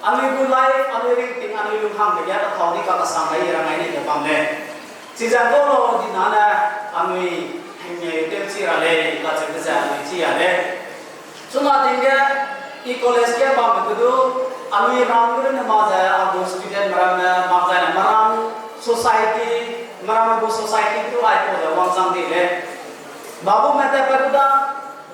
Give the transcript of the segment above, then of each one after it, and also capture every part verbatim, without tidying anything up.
Anui gu life, anui ringting, anui lunghangbe ge kathau di kakasang gai i rang gai nei de bam lei. Chize kau lau di nane, anui hengeu tew chi ra lei, kacheube ze anui chi a lei. Chuna ting ge, i college ge bambe ge du, anui ram gu ne mak ze, a gu student meram ne, mak zai ne meram society, meram gu society du aipau ze wangchang di lei. Babume tatpat da,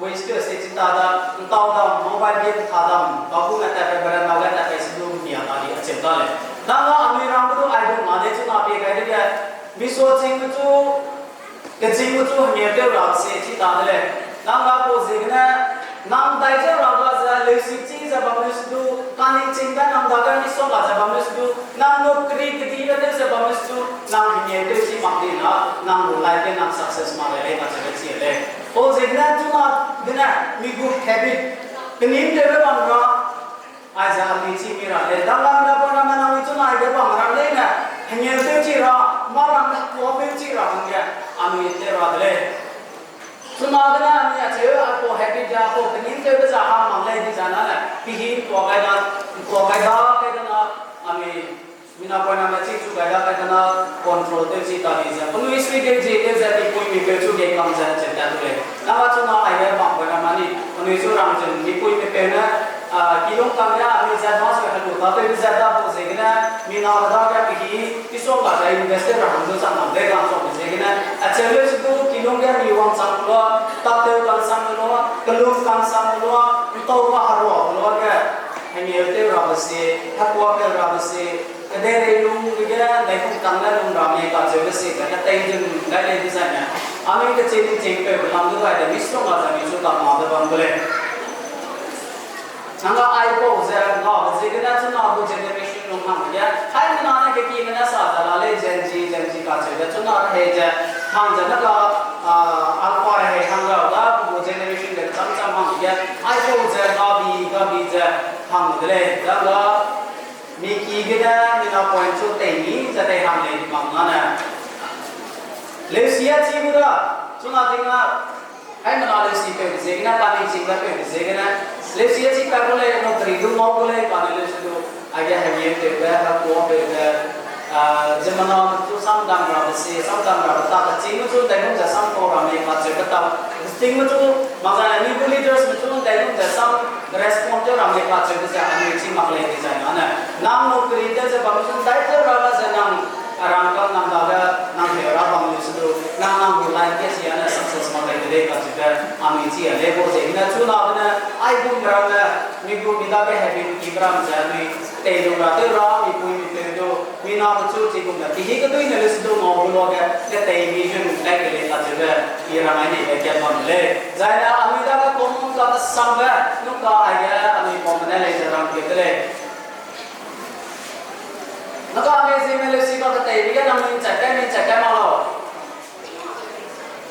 waste se chi ta da, ntau dam, mobile game ta dam, babume tatpat bere na ge tatpat si du mpia ta di acheu ta lei. Dangga anui ram gu du aigum na de chuna pie gai dege, misua ching gu chu, keching gu chu hengeu tew ra se chi ta de lei. Dangga pau ziegene, nang dai ze ra ga ze, leusi chi ze bam leu si du, kaning ching da nang dage misongga ze bam leu si du, nang nukri kedibe tew ze bam leu si du, nang hengeu tew chi mak di na, nang gu life ge nang success mak lei lei kacheube chi lei. Pau ziegene chuna gene, mi gu habit, keningtewbe bam ra, aize anui chi mi ra lei. Dangga mina pau ramme nangnui chuna aige bam ra leine, hengeu tew chi ra, mâ ramme kuâ peu chi ra hangge, anui tew ra de lei. Chuna gene anui acheu, apau habit ze, apau keningtewbe ze hang mak lei di zai nane, pehî ntua gai da, ntua gai da, gai da na, anui, mina pau ramme chi chu gai da, gai da na, control tew chi ta di ze. Penui sui ge zi tew ze, mipui mipeu chu ge kam ze, cheu ta du lei. Dangga chuna aige bam pau ramme ni, penui chu rang ze, mipui mipeu ne, a, kilung kam ge, anui zat ma sui helu ta tew zat da pau ziegene, mina dage pehî, misongga ze invest tew ra hang du chang mak lei, rang chang ziegene, acheu leu si du, kilung ge mi wangchang lua, tak tew kansang lua, kelum kansang lua, ntau ga herua lua ge, hengeu tew rabe se, hekuâ tew rabe se, kedeirei lung ge, daikum tang ne lung ra mei kacheube se, ze ketei dun gai lei di zai ne. Anui keching ching peu lam du gai de, misongga ze mi chu tak ma de bam gu lei. Nangga aipau ze ngabe ziegene chuna gu generation lung hangge, haimena ne keki gene sa ze la lei Gen Z, Gen Z kacheube chuna rehei ze, hang ze ne ka, a, Alpha rehei hang ra da, gu generation ge cham cham hangge, aipau ze gabi, gabi ze hang de lei, dangga, mi ki gene, mina point chu tei ni, ze tei hang lei di bam nane. Leusi a chi gu da, chuna ting a, haimena leusi peu ziegene, kaning ching da peu ziegene, leusi a chi pat gu lei, nokri du ngau gu lei, kane leusi du, aige hengeu tewbe, hekuâ tewbe, a, ziemmena chu samdam rabe se, samdam rabe ta, keching gu chu ndaigum ze sam kau ra mei kacheube ta, keching gu chu, mak zai anui gu leaders me chu ndaigum ze sam respond tew ra mei kacheube ze anui chi mak lei di zai nane. Nang nokri tew ze bam chu ndai tew ra ga ze nang, a rangkâng nang dage nang heu ra bam leu si du, nang nang gu life ge chi ane success mak lei de lei kacheube, anui chi a lei pau ziegene chuna gene, aigum ramme, mi gu mi dage habit ki ram ze anui, tei lu ra tew ra, mipui mipeu du, mina gu chu chigum ze, pehî keduine leu si du ngau gu lua ge, ketei mi zun dai ke lei kacheube, i rang ai nei be kat bam de lei. Zai ne anui dage common ka kesangbe, nung ka aige anui pau mene lei ze rang ke de lei. Naka anui Zeme leusi ka keteibe ge nang ning chat kai, ning chat kai ma lau.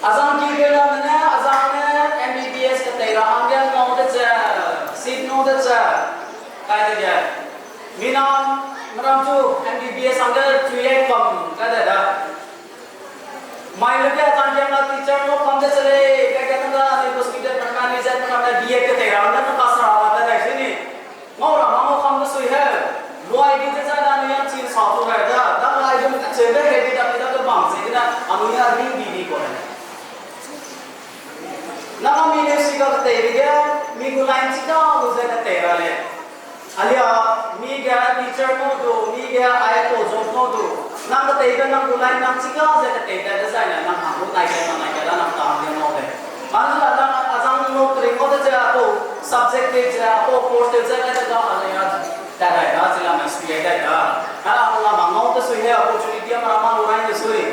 Azang ki ge lam ne, azang ne M B B S ketei ra hangge ngau de ze, seat ngau de ze, kai dege. Mina, meram chu M B B S hangge chui ai kam kai de da. Mai lu ge azang kiang na teacher ngau kam de che lei, kai ge nang da, anui gu student nang na, anui zat nang na B Ed ketei ra hangge nang ka sera ba de dai se ni. Ngau ra ma ngau kam de sui he. Luai di de zai da anui yam chin sa tu rai da, dang lai dum acheu de he di da, di da ge bam ziegene, anui a ring di di kau lei. Nang a mi leusi ka keteibe ge, mi gu line chi da lu ze ketei ra lei. Alia, mi ge teacher ngau du, mi ge aipau job ngau du. Nang keteibe nang gu line nang chi ga ze ketei tat dezaine nang hang gu nai ge nang nai ge da nang tang ge ngau lei. Mangzula nang azang nokri ngau de ze apau subject tew ze, apau course tew ze, nai ze ga alia tat dai da, chi la mai sui dai da. Hera hang la ma ngau de sui he opportunity a mara ma lu rai de sui.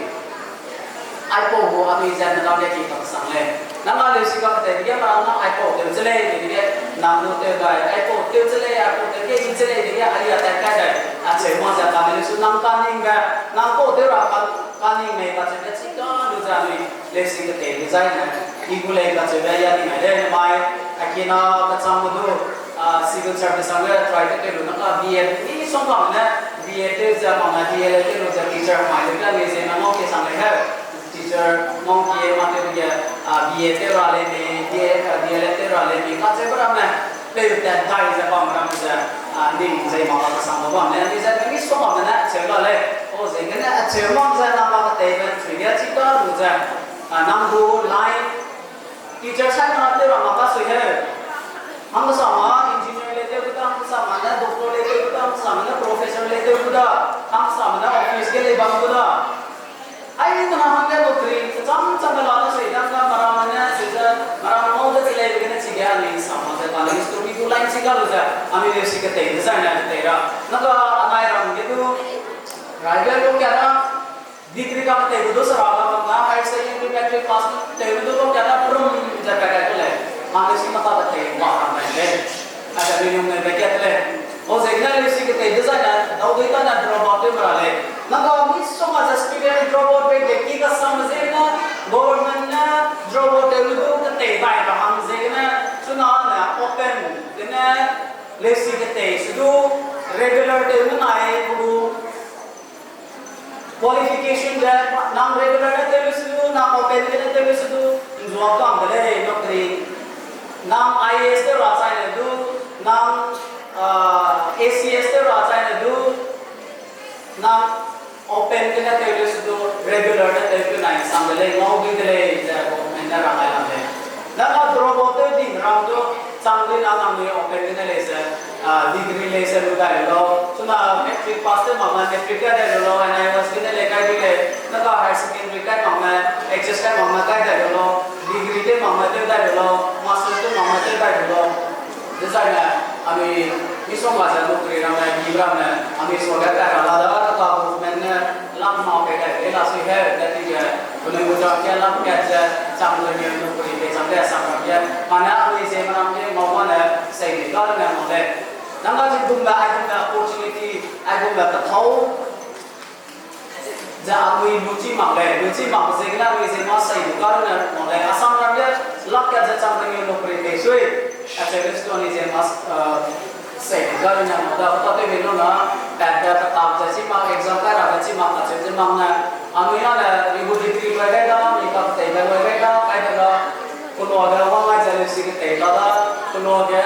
Aipau gu anui zat ne lam ge ki kaksang lei. Nang a leusi ka keteibe ge mara nang aipau tew che lei, dege nang lu tew dai, aipau tew che lei, aipau tew ge i che lei, dege alia tat kai dai. Acheu ma ze kane leusi nang kaningbe, nang pau tew ra ka, kaning mei kacheu ge chi ka lu ze anui leusi keteibe zaine, i gu lei kacheube ya ni nai lei, mai, a kina kachang gu du, a, civil service hangge try tew tew lu nang ka B Ed, misongga ne, B Ed tew ze mak na, B Ed tew lu ze teacher mai lu ge lei ze nang ngau kesang lei he. Teacher ngau kie ma tew ge, a, B Ed tew ra lei mei, B Ed, a, B Ed tew ra lei mei, kacheube ramme, peu Te dai ze bam ram ze, a, ning zei mak kasang ba bam le, mi ze mi sua bam ne acheu la lei. O, ziegene acheu mak ze nang ma keteibe chui ge chi ta lu ze, a, nang gu line, teacher sai na te ra ma ka sui he. Hangkasama engineer le tew gu da, hangkasama ne doctor le tew gu da, hangkasama ne professor le tew gu da, hangkasama ne office ge lei bam gu da. Ai, nang hangge nokri, kecham cham de la ne sui dang da, meramme ne, sui ze, meramme ngau de kelei gene chige, anui sa ma ze, pa le history gu line chi ga lu ze, anui le si ketei de zai ne ketei ra. Naka anai ram ge du, private lu kia da, degree ka ketei gu du sera ga bam da, higher secondary matric pass tew gu du lu kia da, prum ze pa gai ku lei. Anui si mata ketei ba ram lei. Acha mi nung ne be kat le. O ziegene le si ketei de zai ne, dau dui ta ne dropout tew mera lei. Naka misongga ze student dropout pe ge ki kasangbe ziegene, government ne dropout tew lu du ketei dai ra hang ziegene, chuna ne open gene, le si ketei se du, regular tew menai gu qualification de, nang regular ne tew lu se du, nang open gene tew lu se du, nzua kam de lei, nokri. Nang I A S tew ra chai ne du, nang, a, A C S tew ra chai ne du, nang open gene tew lu se du, regular ne tew lu nai sang de lei, ngau dui de lei, ze government ne rang ai lam lei. Nang a dropout tew ding ram du, chang dui na nangnui open gene lei ze, a, degree lei ze lu dai lu lau. Chuna matric pass tew makme matric kai dai lu lau, N I S gene lei kai dui lei. Naka higher secondary kai makme, H S kai makme kai dai lu lau. Degree tew makme tew dai lu lau. Master tew makme tew dai lu lau. Dezaine, anui misongga ze nokri ramme, bi ramme, anui suage kai ra la da, naka government ne lak ma pei dai lei la sui he, dadi ge, penui gu jam ge lak kat ze, chang le mi nokri pei chang de sang ram ge, mane anui ze meram ge ngau ma ne, sei ni ka ne ngau lei. Nang ga chi gumbe, aigumbe opportunity, aigumbe pethâu, ze anui luchi mak lei, luchi mak ziegene anui ze ma sei du ka ne ngau lei. Assam ram ge lak kat ze chang le mi nokri pei sui, acheu le stu anui ze ma, sei du ka ne ngau da, pa tew mi lu na, pat de petak ze chi mak, exam kai rabe chi mak, acheu ze mak ne, anui ane, mi gu degree loi gai da, mi ka teibe loi gai da, kai de la, keloa ge wang ai ze leusi ketei ta da, keloa ge,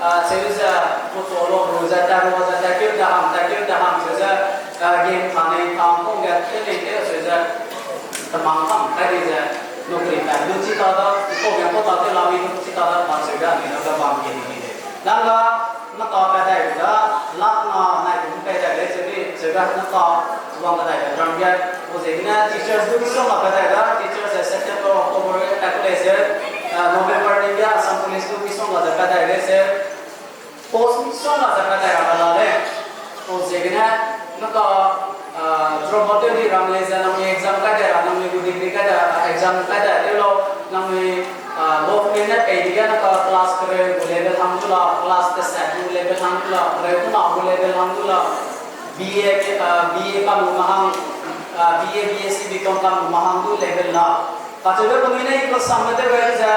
a, cheu ze, kuto lu lu ze, tat lu ze, tatkeu de hang, tatkeu de hang, cheu ze, a, game tha nei tha, kong ge, tew nei tew cheu ze, temang kam kai di ze, nokri pat lu chi ta da, kong ge kau ta tew la mi lu chi ta da, pa cheu ge, anui da bam ke di de. Dang ga, naka pat dai da, lak na nai gu pat dai lei cheu di, cheu ga naka, wang kedaibe dang ge, o ziegene teachers du misongga pat dai da, teachers ze September, October ge pat ku lei ze, a, November ning ge Assam Police du misongga ze pat dai lei ze, post misongga ze pat dai ra la lei. O ziegene, naka, a, dropout tew di ram lei ze, nangnui exam kai dai ra, nangnui gu degree kai dai ra, exam kai dai tew lau, nangnui, a, government ne pei di ge naka class kereu gu level hang du la, class teset gu level hang du la, kereu kena gu level hang du la, B A, a, B A kam lu mahang, a, B A, B S C, B Com kam lu mahang du level la. Kacheube penui ne i kasangbe tew gai ze,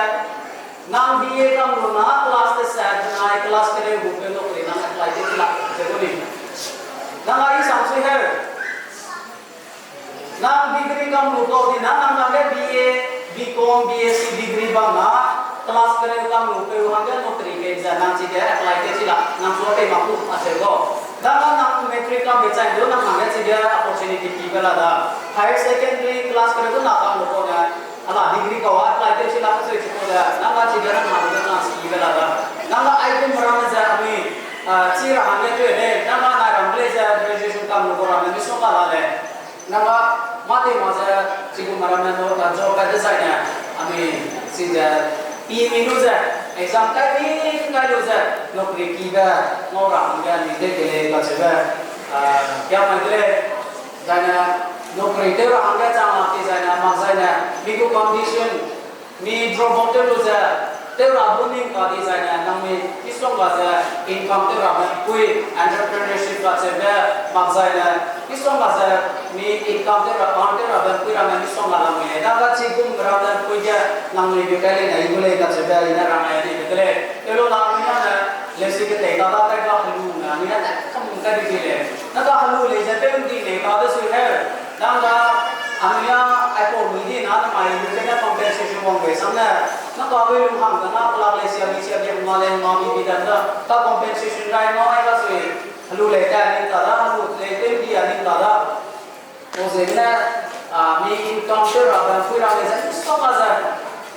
nang B A kam lu na class teset nai class kereu gu peu nokri nang apply tew la, ze gu ni. Nang a i sang sui he. Nang degree kam lu kau di na, nang nang ge B A, B Com, B S C degree bam na, class kereu kam lu peu hangge nokri pei ze nang chige apply tew chi la, nang sua pei mak gu acheu lau. Dang ga nang matric kam bei chai du nang nang ge chige opportunity pibe la da. Higher secondary class kereu du na kam lu kau ne, ala degree kau apply tew chi la kacheu chi kau de, nang ga chige nang nang ge nang chi pibe la da. Nang ga aigum ramme ze anui, a, chi ra hangge tew lei, nang ga nai ram lei ze graduation kam lu kau ramme misongga la lei. Nang ga, mâ tei ma ze, chigum ramme nu, a, job pat dezaine, anui, chize, pi mi lu ze, exam kai mi kai lu ze, nokri kibe, ngau ra hangge anui de ke lei kacheube, a, kia mai de lei, zaine, nokri tew ra hangge chang la ki zaine, mak zaine, mi gu condition, mi dropout tew lu ze, tew ra du ning ka dizaine, nangnui misongga ze income tew rabe pui, entrepreneurship kacheube, mak zaine, misongga ze mi income tew ra, earn tew rabe pui ramme misongga lamui lei. Dage chigum ramme pui ge nangnui bi kai leine i gu lei kacheube, i ne rang ai di de lei. Tew lu nangnui ane, leusi ketei ta da kai ga helu ne, anui ne tat kam kai di di lei. Dage helu lei ze tew ndi lei ka de sui he. Dage Anui a, aipau mi di na namai lu gene compensation wang bei sam ne, na ka lui lu hang da na pelak lei sia bi sia bi ma lei ma bi bi da da, ka compensation rai ma ai ka sui, helu lei ta ning ta da, helu lei tew di a ning ta da. Pau ziegene, a, mi income tew ra bam pui ra lei ze, mi song a ze,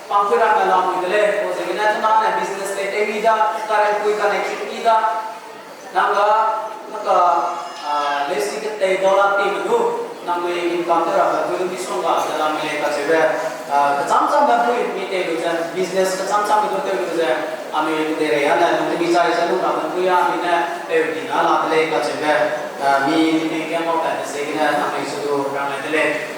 pam pui ra me lam mi de lei, pau ziegene, tena ne business lei tew mi da, current pui connection mi da, nang ga, nang ga, a, lesi ketei dollar ti me du, nang mi income tew ra bam pui du mi song ga, ze lam mi lei kacheube, a, kecham cham bam pui mi tei lu ze, business kecham cham mi du tew lu ze, anui kedeirei ane, nang temi chai ze lu ra bam pui a, mi ne, eu di na la de lei kacheube, a, mi, mi ke mau pat ne ziegene, nang mi su du rang lei de lei.